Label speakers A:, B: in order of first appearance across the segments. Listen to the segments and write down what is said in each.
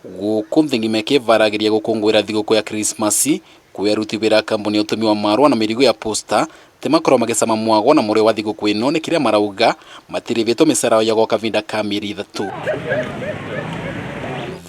A: Gũkũ nthĩ ng'ima ĩkĩvaragĩria gũkũngũĩra thigũkũ ya Krismasi, kwĩ aruti wĩra a kambuni ya ũtũmi wa marũa na mĩrigo ya posta tĩ makorwo magĩcama mwago na mũrĩo wa thigũkũ ĩno nĩ kĩrĩa marauga matirĩvĩtwo mĩcara yao gwa kavinda ka mĩeri 3.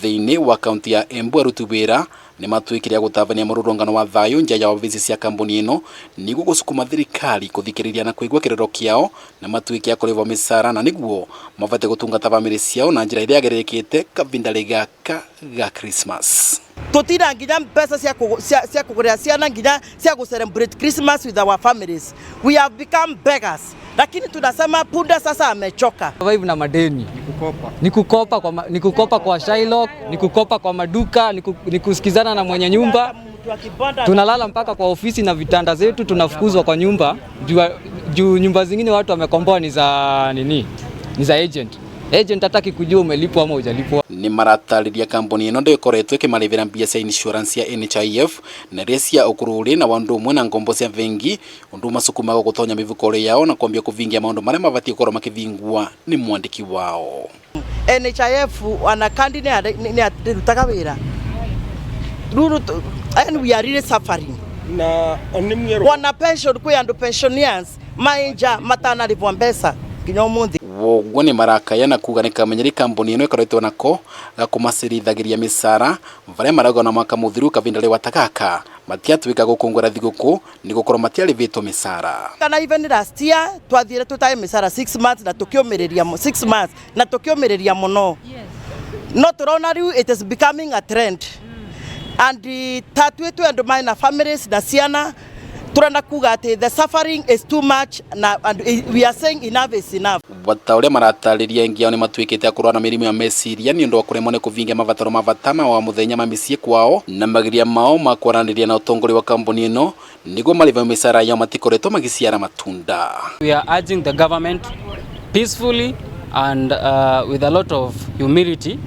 A: Thĩinĩ wa kaunti ya Embu aruti wĩra nĩ matuĩkire a gũtabania mũrũrũngano wa thayũ nja ya wabici cia kambuni ĩno nĩguo gũcukuma thirikari kũthikĩrĩria na kũigua kĩrĩro kĩao na matuĩke a kũrĩhwo mĩcara na nĩguo mabote gũtungata bamĩrĩ ciao na njĩra ĩrĩa yagĩrĩrĩkĩte kavinda-rĩ gaka ga Christmas.
B: Tutina nginya mbeca cia kugurira ciana nginya cia ku celebrate Christmas with our families. We have become beggars. Lakini tunasema punda sasa amechoka.
C: Survive na madeni. Ni kukopa kwa Shylock, ni kukopa kwa maduka, ni kusikizana na mwenye nyumba. Tunalala mpaka kwa ofisi na vitanda zetu, tunafukuzwa kwa nyumba juu nyumba zingine watu wamekomboa ni za nini? Ni za agent. Agent hataki kujua umelipwa ama hujalipwa.
A: Nĩ maratarĩria kambuni ĩno ndĩkoretwo ĩkĩmarĩvĩra mbia cia insurance ya NHIF na iria cia ũkũrũ na wandu ũmwe na ngombo cia bengi undu masukumaga gũtonya mĩbuko yao na kwambia kũvingia maũndũ marĩa mabatiĩ gũkorwo makĩvingwa nĩ mwandĩki wao.
B: NHIF ana kandi nĩ rutaga wĩra. Ruru and we are really suffering.
D: Na nĩ mwerũ.
B: Wana pension, kwĩ andũ pensioners mainja matanarĩhwo mbeca nginya ũmũthĩ.
A: Woguo nĩ marakaya na kuga nĩ kamenyeri kambuni ĩno ĩkoretwo nako gakũmacirithagĩria mĩcara varĩa marauga na mwaka mũthiru kavinda rĩu gaka matiatuĩka gũkũngũĩra thigũkũ nĩ gũkorwo matiarĩvĩtwo mĩcara.
B: Kana even last year twathire tũtarĩ mĩcara 6 months na tũkĩũmĩrĩria 6 months na tũkĩũmĩrĩria mũno. No tũrona rĩu it is becoming a trend. And tatuĩtwe andũ mena families na ciana, turenda kuga atĩ the suffering is too much na and we are saying enough is enough.
A: Wata ũrĩa maratarĩria, aingĩ ao nĩ matuĩkĩte a kũrwara na mĩrimũ ya meciria nĩ ũndũ wa kũremwo nĩ kũvingia mabataro ma bata ma wa mũthenya ma mĩciĩ kwao, na mageria mao ma kwaranĩria na ũtongoria wa kambuni ĩno nĩguo marĩhwo mĩcara yao matikoretwo magĩciara matunda.
E: We are urging the government peacefully and with a lot of humility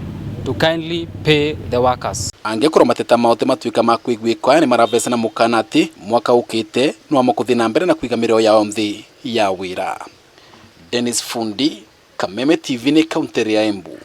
E: to kindly pay the workers.
A: Angĩkorwo mateta mao ti matuĩka ma kũiguĩka, aya nĩ maravecana mũkana atĩ mwaka ũkĩte no makũthiĩ na mbere na kũiga mĩrĩo yao nthĩ ya wĩra. Dennis Fundi, Kameme TV, nĩ kaunti ya Embu.